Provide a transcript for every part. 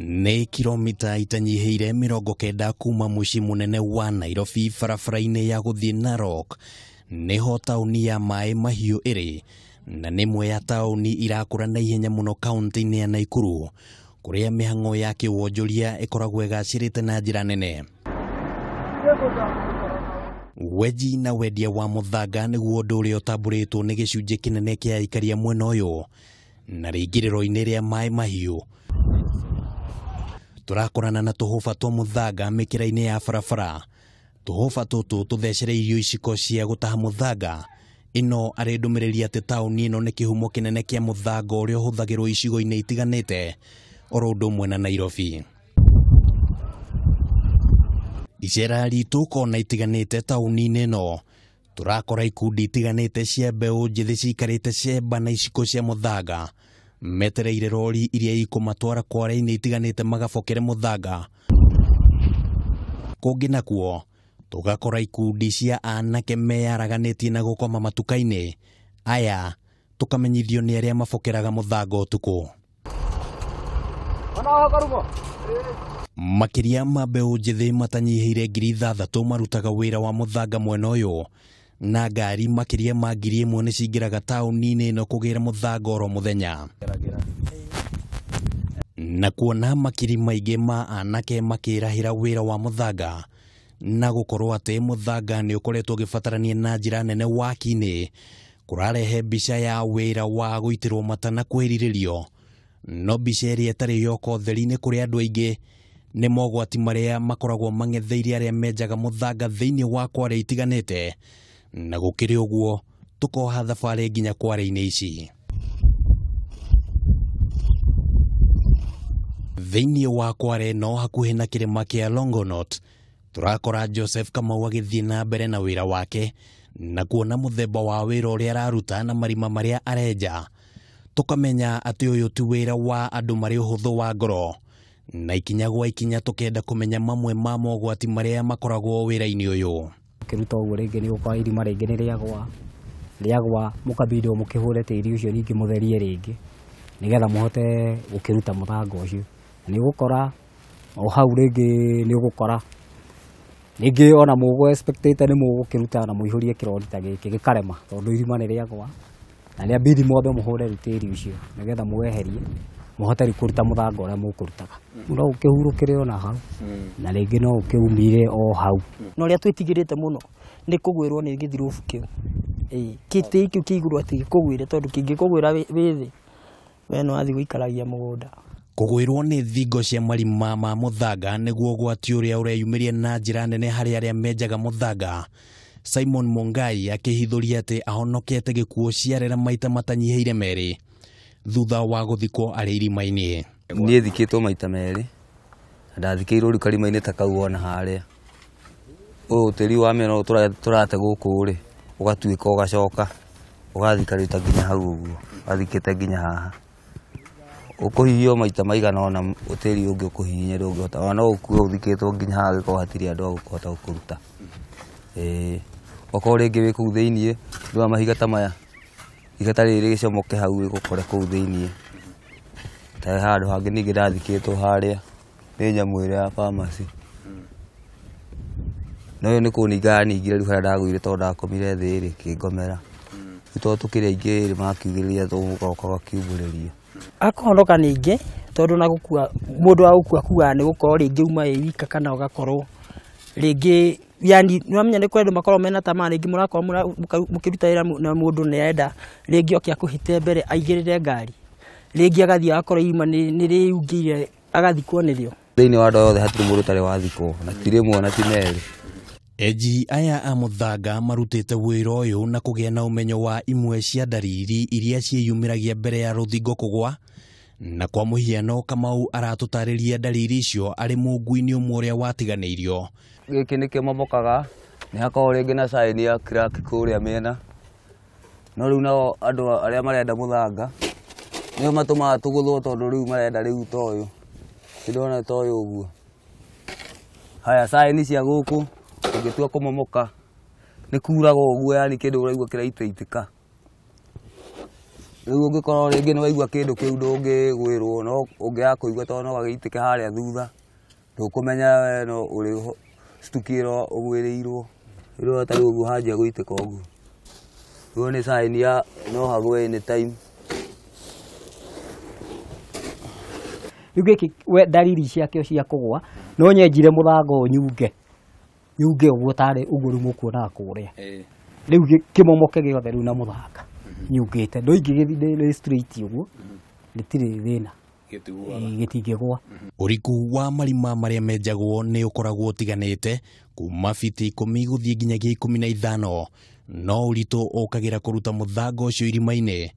Nĩ kilomita itanyihĩire 90 kuma mũciĩ mũnene wa Nairobi barabara-inĩ ya gũthiĩ Narok nĩho taũni ya Maĩ Mahiũ ĩrĩ, na nĩ ĩmwe ya taũni irakũra na ihenya mũno kaunti-inĩ ya Naikuru, kũrĩa mĩhang'o ya kĩwonjoria ĩkoragwo ĩgacĩrĩte na njĩra nene. Wenji na wendia wa mũthanga nĩguo ũndũ ũrĩa ũtambũrĩtwo nĩ gĩcunjĩ kĩnene kĩa aikari a mwena ũyũ, na rĩingĩrĩro-inĩ rĩa Maĩ Mahiũ tũrakorana na tũhũba twa mũthanga mĩkĩra-inĩ ya barabara. Tũhũba tũtũ tũthecereirio iciko cia gũtaha mũthanga, ĩno arĩ ndũmĩrĩri atĩ taũni ĩno nĩ kĩhumo kĩnene kĩa mũthanga ũrĩa ũhũthagĩrwo icigo-inĩ itiganĩte oro ũndũ ũmwe na Nairobi. Icera ritũ kona itiganĩte taũni-inĩ ĩno tũrakora ikundi itiganĩte cia mbeũ njĩthĩ cikarĩte cemba na iciko cia mũthanga, metereire rori iria ikũmatwara kware-inĩ itiganĩte magabokere mũthanga. Kũngĩ nakuo tũgakora ikundi cia anake meyaraganĩtie na gũkoma matuka-inĩ aya, tũkamenyithio nĩ arĩa mabokeraga mũthanga ũtukũ. Makĩria ma mbeũ njĩthĩ matanyihĩire 6,000 marutaga wĩra wa mũthanga mwena ũyũ, na ngari makĩria ma 1,000 nĩ cingĩraga taũni-inĩ ĩno kũgĩra mũthanga oro mũthenya. Na kuona makiri maingĩ ma anake makĩrahĩra wĩra wa mũthanga, na gũkorwo atĩ mũthanga nĩ ũkoretwo ũgĩbatarania na njĩra nene waki-inĩ, kũrarehe mbica ya wĩra wa gũitĩrwo mata na kwĩrirĩrio. No mbica ĩrĩa ĩtarĩ yoka ũtheri-inĩ kũrĩ andũ aingĩ nĩ mogwati marĩa makoragwo mang'etheire arĩa menjaga mũthanga thĩinĩ wa kware itiganĩte, na gũkĩrĩ ũguo tũkoha thabarĩ nginya kware-inĩ ici. Thĩinĩ wa kware no hakuhĩ na kĩrĩma kĩa Longonot tũrakora Joseph Kamau agĩthiĩ na mbere na wĩra wake, na kuona mũthemba wa wĩra ũrĩa araruta na marima marĩa arenja, tũkamenya atĩ ũyũ ti wĩra wa andũ marĩ ũhũthũ wa ngoro, na ikinya gwa ikinya tũkenda kũmenya mamwe ma mogwati marĩa makoragwo wĩra-inĩ ũyũ. Ũkĩruta ũguo rĩngĩ nĩ ũgũkora irima rĩngĩ nĩ rĩagwa, rĩagwa mũkabindwo mũkĩhũre tĩri ũcio ningĩ mũtherie rĩngĩ nĩgetha mũhote gũkĩruta mũthanga ũcio. Nĩ ũgũkora o hau rĩngĩ nĩ ũgũkora rĩngĩ ona mũgũ expectĩte nĩ mũgũkĩruta na mũihũrie kĩrori ta gĩkĩ gĩkarema tondũ irima nĩ rĩagwa, na rĩambindi mwambe mũhũre rĩu tĩri ũcio nĩgetha mũweherie mũhote rĩu kũruta mũthanga ũrĩa mũkũrutaga. No ũkĩhurũkĩre ona hau na rĩngĩ no ũkĩumire o hau. Na ũrĩa twĩtigĩrĩte mũno nĩ kũgwĩrwo nĩ gĩthirũbu kĩu. Gĩtĩ kĩu kĩa igũrũ atĩ gĩkũgwĩre, tondũ kĩngĩkũgwĩra wĩ thĩ we no wathiĩ gũikaragia mũgũnda. Kũgwĩrwo nĩ thingo cia marima ma mũthanga nĩguo ũgwati ũrĩa ũreyumĩria na njĩra nene harĩ arĩa menjaga mũthanga. Simon Mungai akĩhithũria atĩ ahonokete gĩkuũ ciarera maita matanyihĩire merĩ thutha wa gũthikwo arĩ irima-inĩ. Niĩ thikĩtwo maita merĩ na ndathikĩirwo rĩu karima-inĩ ta kau ona harĩa. Ũyũ tĩri wa mĩena ũyũ tũrate gũkũ rĩ, ũgatuĩka ũgacoka ũgathika rĩu ta nginya hau ũguo, wathikĩte nginya haha. Ũkũhihio maita maigana ũna tĩri ũngĩ ũkũhihinya ndũngĩhota, ona no ũkue ũthikĩtwo nginya haha angĩkorwo hatirĩ andũ a gũkũhota gũkũruta. Okorwo rĩngĩ wĩ kũu thĩiniĩ, ndũrona mahiga ta maya, ihiga ta rĩrĩ rĩgĩcomoke hau rĩgũkore kũu thĩiniĩ. Ta handũ hangĩ ningĩ ndathikĩtwo harĩa nĩ nyamũ ĩrĩa ya pharmacy. No ĩyo nĩ kũninga yaningire rĩu harĩa ndagũire tondũ ndakomire thĩ rĩ, ĩkĩngomera. Rĩu tondũ tũkĩrĩ aingĩ rĩ, makiugĩrĩria tũgoka gakiumbũrĩria. Akũhonoka ningĩ tondũ na gũkua mũndũ wa gũkua kuaga nĩ gũkorwo rĩngĩ uma wĩ wika kana ũgakorwo rĩngĩ yani nĩwamenya nĩ kũrĩ andũ makoragwo mena tamaa, rĩngĩ mũrakorwo mũkĩruta wĩra na mũndũ nĩ arenda rĩngĩ oke akũhĩte mbere aigĩrĩre ngari, rĩngĩ agathiĩ agakorwo irima nĩ rĩungĩire agathikwo nĩrĩo. Thĩinĩ wa andũ othe hatirĩ mũndũ ũtarĩ wathikwo, na ti rĩmwe na ti merĩ. Enji aya a mũthanga marutĩte wĩra ũyũ na kũgĩa na ũmenyo wa imwe cia ndariri iria ciĩyumĩragia mbere ya rũthingo kũgwa, na kwa mũhiano Kamau aratũtarĩria ndariri icio arĩ mũngui-inĩ ũmwe ũrĩa watiganĩirio. Gĩkĩ nĩkĩo momokaga, nĩ hakoragwo rĩngĩ na sign ya crack kũrĩa mĩena, no rĩu nao andũ arĩa marenda mũthanga nĩo matũmaga tũgũthwo tondũ rĩu marenda rĩu ta ũyũ, nĩndona ta ũyũ ũguo. Haya sign cia gũkũ ũngĩtua kũmomoka nĩ kuraga ũguo, yani kĩndũ ũraigua kĩraitaitĩka. Rĩu ũngĩkorwo rĩngĩ nĩ waigua kĩndũ kĩu ndũngĩgwĩrwo no ũngĩaga kũigua tondũ no gagĩitĩke harĩa thutha ndũkũmenya we no ũrĩ citukĩro ũgwĩrĩirwo. Rĩu ta rĩu ũguo hanjia gũitĩka ũguo. Rĩu nĩ sign ya no hagwe any time. Rĩu gĩkĩ we ndariri ciakĩo cia kũgwa no nyenjire mũthanga ũyũ nyunge nyunge ũguo tarĩ ũguo rĩu mũkuonaga kũrĩa. Rĩu kĩmomoke gĩothe rĩu na mũthanga nyungĩte no ingĩgĩthiĩ nĩ straight ũguo rĩtirĩ thĩna gĩtingĩgwa. Ũriku wa marima marĩa menjagwo nĩ ũkoragwo ũtiganĩte kuma fiti 10 gũthiĩ nginyagia 15 no ũritũ ũkagĩra kũruta mũthanga ũcio irima-inĩ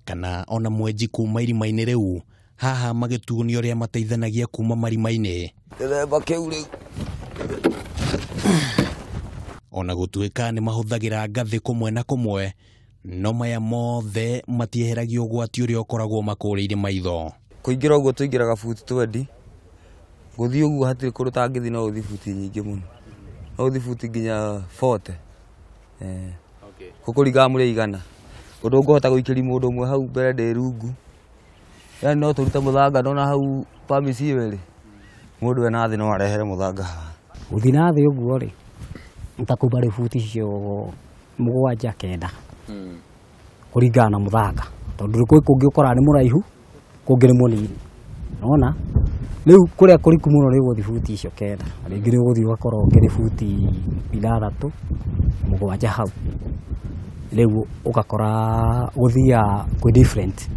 kana ona mwenji kuma irima-inĩ rĩu haha magĩtuonio ũrĩa mateithanagia kuma marima-inĩ. Gĩthemba kĩu rĩu. Ona gũtuĩka nĩ mahũthagĩra ngathĩ kũmwe na kũmwe no maya mothe matieheragia ũgwati ũrĩa ũkoragwo makũrĩire maitho. Kũingĩra ũguo tũingĩraga buti 20 gũthiĩ ũguo hatirĩ kũndũ ũtangĩthiĩ no ũthiĩ buti nyingĩ mũno no ũthiĩ buti nginya 40. Gũkũringana mũrĩ aigana ũndũ ũngĩhota gũikĩria mũndũ ũmwe hau mbere ndĩ rungu yani no tũrute mũthanga nona hau pamici ĩyo ĩrĩ mũndũ ena thĩ no arehere mũthanga haha. Gũthiĩ na thĩ ũguo rĩ ta kuma rĩ buti icio 7 9 kũringana na mũthanga tondũ kwĩ kũngĩ ũkoraga nĩ mũraihu kũngĩ nĩ mũnini nona rĩu kũrĩa kũriku mũno nĩ ũgũthiĩ buti icio 9 rĩngĩ nĩ ũgũthiĩ ũgakorwo ũkĩrĩ buti 6 7 hau rĩu ũgakora gũthiaga kwĩ different.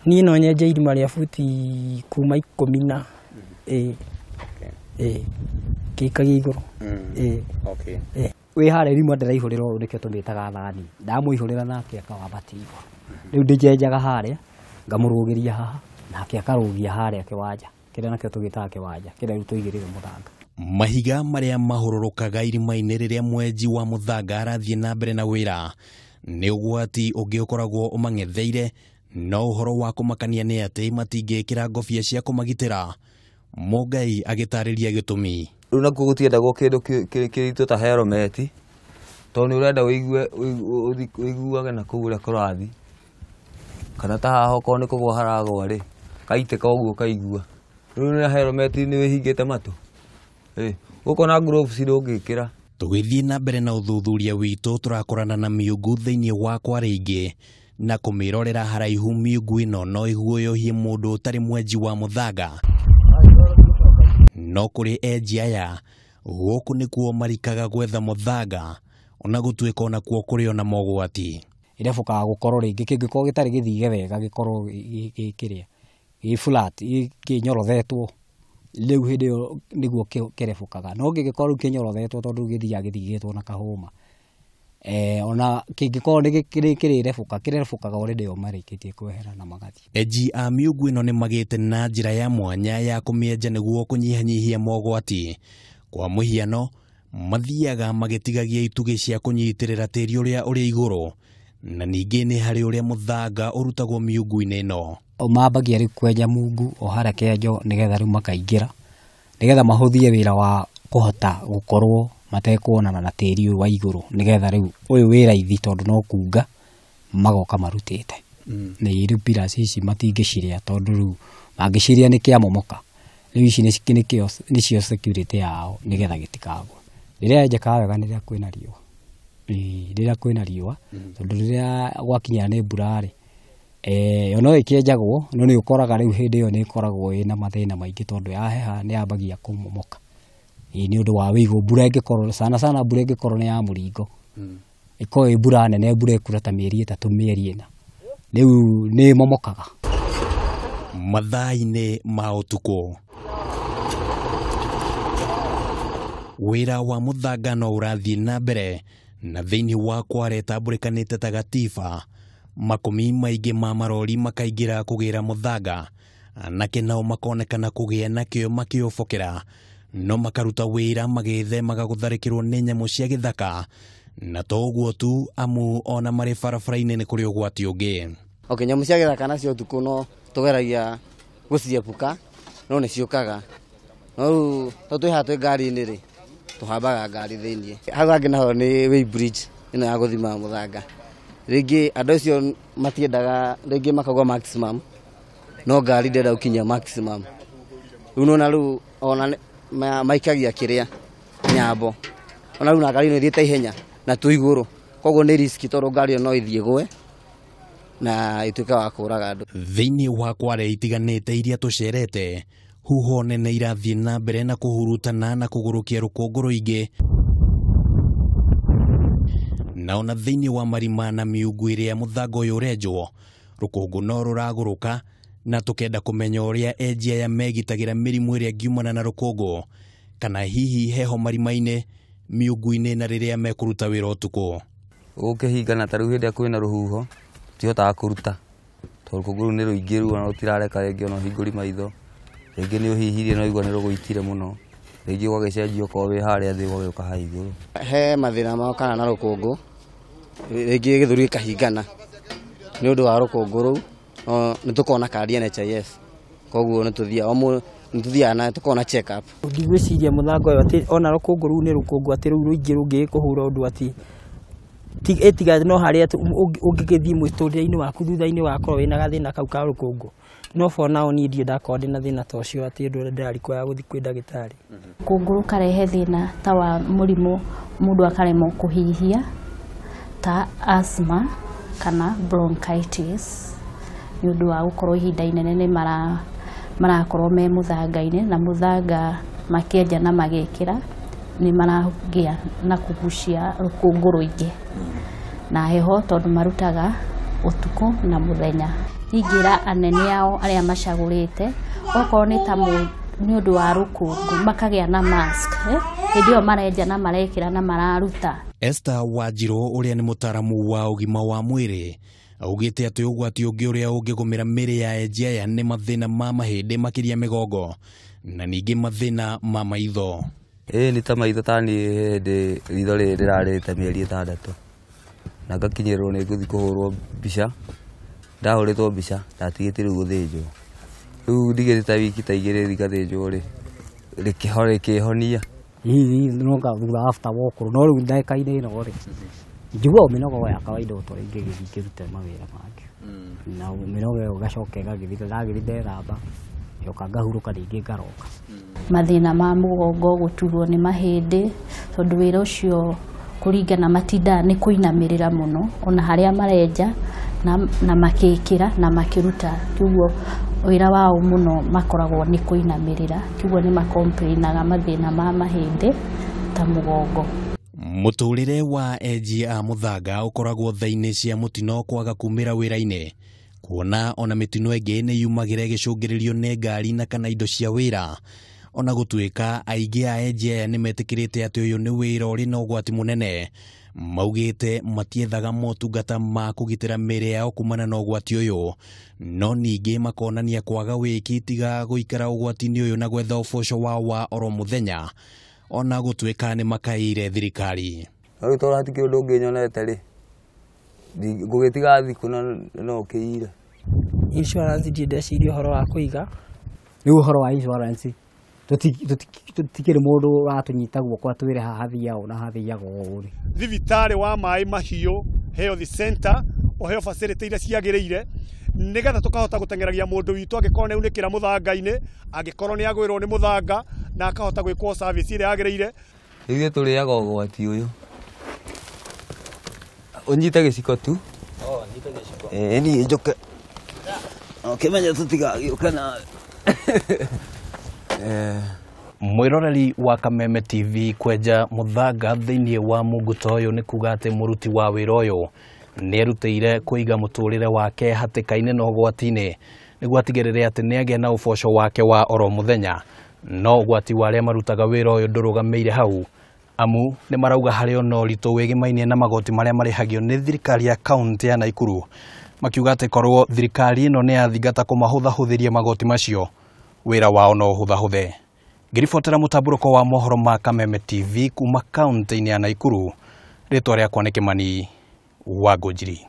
Niĩ no nyenje irima rĩa buti kuma 10 na gĩikagia igũrũ. Wĩ harĩa irima ndĩraihũrĩra ũũ nĩkĩo tũmĩtaga thani ndamũihũrĩra nake akawambatia igũrũ rĩu ndĩnjenjaga harĩa ngamũrũgĩria haha nake akarũgia harĩa kĩwanja kĩrĩa nakĩo tũgĩtaga kĩwanja kĩrĩa rĩu tũigĩrĩire mũthanga. Mahiga marĩa mahũrũrũkaga irima-inĩ rĩrĩa mwenji wa mũthanga arathiĩ na mbere na wĩra nĩ ũgwati ũngĩ ũkoragwo ũmang'etheire no ũhoro wa kũmakania nĩ atĩ matingĩkĩra ngobia cia kũmagitĩra. Mũngai agĩtarĩria gĩtũmi. Rĩu nakuo gũtiendagwo kĩndũ kĩritũ ta helmet tondũ nĩ ũrenda ũiguage na kũu ũrĩa kũrathiĩ kana ta haha okorwo nĩ kũgwa haragwa rĩ kaitĩka ũguo ũkaigua. Rĩu na helmet nĩ wĩhingĩte matũ ũkona gloves ndũngĩkĩra. Tũgĩthiĩ na mbere na ũthuthuria witũ tũrakorana na miungu thĩinĩ wa kware ingĩ na kũmĩrorera haraihu miungu ĩno no ĩguoyohie mũndũ ũtarĩ mwenji wa mũthanga. No kũrĩ enji aya gũkũ nĩkuo marikaga gwetha mũthanga ona gũtuĩka onakuo kũrĩ ona mogwati. Ĩrebũkaga gũkorwo rĩngĩ kĩngĩkorwo gĩtarĩ gĩthige wega gĩkorwo gĩkĩrĩa gĩ flat kĩnyorothetwo rĩu hĩndĩ ĩyo nĩguo kĩrebũkaga no kĩngĩkorwo rĩu kĩnyorothetwo tondũ gĩthiaga gĩthigĩtwo na kahũma ona kĩngĩkorwo nĩ kĩrĩrebũka kĩrebũkaga already o marĩkĩtie kwehera na magathiĩ. Enji a miungu ĩno nĩ magĩte na njĩra ya mwanya ya kũmĩenja nĩguo kũnyihanyihia mogwati. Kwa mũhiano mathiaga magĩtigagia itugĩ cia kũnyitĩrĩra tĩri ũrĩa ũrĩ igũrũ na ningĩ nĩ harĩ ũrĩa mũthanga ũrutagwo miungu-inĩ ĩno. Mambagia rĩu kwenja mungu o harĩa kĩenjo nĩgetha rĩu makaingĩra nĩgetha mahũthie wĩra wa kũhota gũkorwo matekuonana na tĩri ũyũ wa igũrũ nĩgetha rĩu ũyũ wĩ raithi tondũ no kunga magoka marutĩte. Nĩ rĩu pillars ici matingĩcirĩa tondũ rĩu mangĩcirĩa nĩ kĩamomoka rĩu ici nĩcio security yao nĩgetha gĩtikagwe. Rĩrĩa yenjekaga wega nĩ rĩrĩa kwĩna riũa. Rĩrĩa kwĩna riũa tondũ rĩrĩa gwakinya nĩ mbura rĩ yo no ĩkĩenjagwo no nĩ ũkoraga rĩu hĩndĩ ĩyo nĩ ĩkoragwo ĩna mathĩna maingĩ tondũ yaheha nĩ yambagia kũmomoka. Nĩ ũndũ wa wĩigũ mbura ĩngĩkorwo sana sana mbura ĩngĩkorwo nĩ ya mũringo ĩkorwo ĩ mbura nene mbura ĩkura ta mĩeri 3 mĩeri 4 rĩu nĩ ĩmomokaga. Mathaa-inĩ ma ũtukũ wĩra wa mũthanga no ũrathiĩ na mbere na thĩinĩ wa Kware ĩtambũrĩkanĩte ta gatiba makũmi maingĩ ma marori makaingĩra kũgĩra mũthanga anake nao makonekana kũgĩa nakĩo makĩũbokera no makaruta wĩra magĩthemaga gũtharĩkĩrwo nĩ nyamũ cia gĩthaka na to ũguo tu amu ona marĩ barabara-inĩ nĩ kũrĩ ũgwati ũngĩ. Okay, nyamũ cia gĩthaka nacio ũtukũ no tũgeragia gũciepuka no nĩ ciũkaga no rĩu tondũ twĩ haha twĩ ngari-inĩ rĩ tũhambaga ngari thĩiniĩ. Hau hangĩ naho nĩ weigh bridge ĩno ya gũthima mũthanga Rĩngĩ andũ acio matiendaga, rĩngĩ makauga maximum, no ngari ndĩrenda gũkinyia maximum. Rĩu nĩwona rĩu ona maikagia kĩrĩa nyambo, ona rĩu na ngari ĩno ĩthiĩte ihenya na twĩ igũrũ, koguo nĩ risk tondũ ngari ĩyo no ĩthiĩ ĩgwe na ĩtuĩke wa kũraga andũ. Thĩinĩ wa kware itiganĩte iria tũcerete, huho nene irathiĩ na mbere na kũhurutana na kũgũrũkia rũkũngũ rũingĩ, na ona thĩinĩ wa marima na miungu ĩrĩa mũthanga ũyũ ũrenjwo, rũkũngũ no rũragũrũka, na tũkenda kũmenya ũrĩa enji aya megitagĩra mĩrimũ ĩrĩa ĩngiumana na rũkũngũ, kana hihi heho marima-inĩ, miungu-inĩ na rĩrĩa mekũruta wĩra ũtukũ. Gũkĩhingana ta rĩu hĩndĩ ĩrĩa kwĩna rũhuho tutihotaga kũruta tondũ rũkũngũ rũu nĩ rũingĩ rĩu ona rũtirareka rĩngĩ ona ũhingũri maitho, rĩngĩ nĩ ũhihirie no ũigua nĩ rũgũitire mũno, rĩngĩ ũgagĩcenjia okorwo wĩ harĩa thĩ ũgagĩũka haha igũrũ. He mathĩna mokana na rũkũngũ, rĩngĩ gĩthũri gĩkahingana nĩ ũndũ wa rũkũngũ rũu, no nĩ tũkoragwo na kandi ya NHIF, koguo nĩ tũthiaga na tũkoragwo na check up. Ndigwĩciria mũthanga ũyũ atĩ ona rũkũngũ rũu nĩ rũkũngũ atĩ rũu rũingĩ rũngĩgĩkũhũra ũndũ atĩ ĩtiga no harĩa ũngĩgĩthiĩ mũtũrĩre-inĩ waku thutha-inĩ wakorwo wĩna gathĩna kau ka rũkũngũ. No for now niĩ ndirĩ ndakorwo ndĩna thĩna ta ũcio atĩ ũndũ ũrĩa ndĩrarikwo gũthiĩ kwĩ ndagĩtarĩ. Rũkũngũ rũkarehe thĩna ta wa mũrimũ mũndũ akaremwo kũhihia ta asthma kana bronchitis nĩ ũndũ wa gũkorwo ihinda inene nĩ marakorwo me mũthanga-inĩ, na mũthanga makĩenja na magĩkĩra nĩ maragĩa na kũgucia rũkũngũ rũingĩ na heho tondũ marutaga ũtukũ na mũthenya. Ingĩra anene ao arĩa macagũrĩte okorwo nĩ ta nĩ ũndũ wa rũkũngũ makagĩa na mask, hĩndĩ ĩyo marenja na marekĩra na mararuta. Esther Wanjirũ ũrĩa nĩ mũtaaramu wa ũgima wa mwĩrĩ augĩte atĩ ũgwati ũngĩ ũrĩa ũngĩgũmĩra mĩrĩ ya enji aya nĩ mathĩna ma mahĩndĩ makĩria mĩgongo na ningĩ mathĩna ma maitho. Ĩĩ nĩ ta maitho ta niĩ hĩndĩ ritho rĩrĩ rĩrarĩte mĩeri 6 na ngakinyĩrĩrwo nĩ ngũthiĩ kũhũrwo mbica, ndahũrĩtwo mbica ndatigĩte rĩu gũthĩnjwo, rĩu ndigĩte ta wiki ta 2 ngathĩnjwo rĩ rĩkĩhonia. Hihi no thutha after walk no rĩu ndagĩka-inĩ ĩno rĩ njiguaga mĩnogo ya kawaida o ta ũrĩa ingĩgĩthiĩ ngĩrute mawĩra mangĩ, na mĩnogo ĩyo ĩgacoka ĩgagĩthira, ndagĩthiĩ ndethamba njoka ngahurũka rĩngĩ ngaroka. Mathĩna ma mũgongo, gũturwo nĩ mahĩndĩ tondũ wĩra ũcio kũringana matindaga nĩ kũinamĩrĩra mũno ona harĩa marenja na makĩkĩra na makĩruta, koguo wĩra wao mũno makoragwo nĩ kũinamĩrĩra, koguo nĩ makomplainaga mathĩna ma mahĩndĩ ta mũgongo. Mũtũrĩre wa enji a mũthanga ũkoragwo tha-inĩ cia mũtino kwaga kumĩra wĩra-inĩ, kuona ona mĩtino ĩngĩ nĩ yumagĩra ĩgĩcũngĩrĩrio nĩ ngari na kana indo cia wĩra. Ona gũtuĩka aingĩ a enji aya nĩ metĩkĩrĩte atĩ ũyũ nĩ wĩra ũrĩ na ũgwati mũnene, maugĩte matiethaga motungata ma kũgitĩra mĩĩrĩ yao kumana na ũgwati ũyũ, no ningĩ makonania kwaga wĩki tiga gũikara ũgwati-inĩ ũyũ na gwetha ũboco wao wa oro mũthenya, ona gũtuĩka nĩ makaĩire thirikari. No rĩu tondũ hatikĩrĩ ũndũ ũngĩ nyonete rĩ, ngũgĩtiga thikũ no ũkĩire. Insurance ndirĩ ndeciria ũhoro wa kũiga. Rĩu ũhoro wa insurance tũtikĩrĩ mũndũ ũratũnyita guoko atwĩre haha hathiaga ũũ na hathiaga ũũ rĩ. Thibitarĩ wa maĩ mahiũ health center ũheo facility iria ciagĩrĩire nĩgetha tũkahota gũteng'eragia mũndũ witũ angĩkorwo nĩ aunĩkĩra mũthanga-inĩ, angĩkorwo nĩ agwĩrwo nĩ mũthanga na akahota gwĩkwo service ĩrĩa yagĩrĩire. Ithuĩ tũrĩaga ũgwati ũyũ. Ũnyite gĩciko tu. Ĩĩ niĩ njũke. Ũkĩmenye tũtigagĩũke nawe. Mwĩroreri wa Kameme TV kwenja mũthanga thĩinĩ wa mũnguto ũyũ nĩ kuga atĩ mũruti wa wĩra ũyũ nĩ erutĩire kũiga mũtũrĩre wake hatĩka-inĩ na ũgwati-inĩ nĩguo atigĩrĩre atĩ nĩ agĩa na ũboco wake wa oro mũthenya. No ũgwati wa arĩa marutaga wĩra ũyũ ndũrũgamĩire hau, amu nĩ marauga harĩ ona ũritũ wĩgĩmainie na magoti marĩa marĩhagio nĩ thirikari ya kaũntĩ ya Naikuru, makiuga atĩ korwo thirikari ĩno nĩ yathingata kũmahũthahũthĩria magoti macio wĩra wao no ũhũthahũthe. Ngĩribotera mũtambũrũko wa mohoro ma Kameme TV kuma kaũntĩ-inĩ ya Naikuru, rĩtwa rĩakwa nĩ Kĩmani wa Ngũnjiri.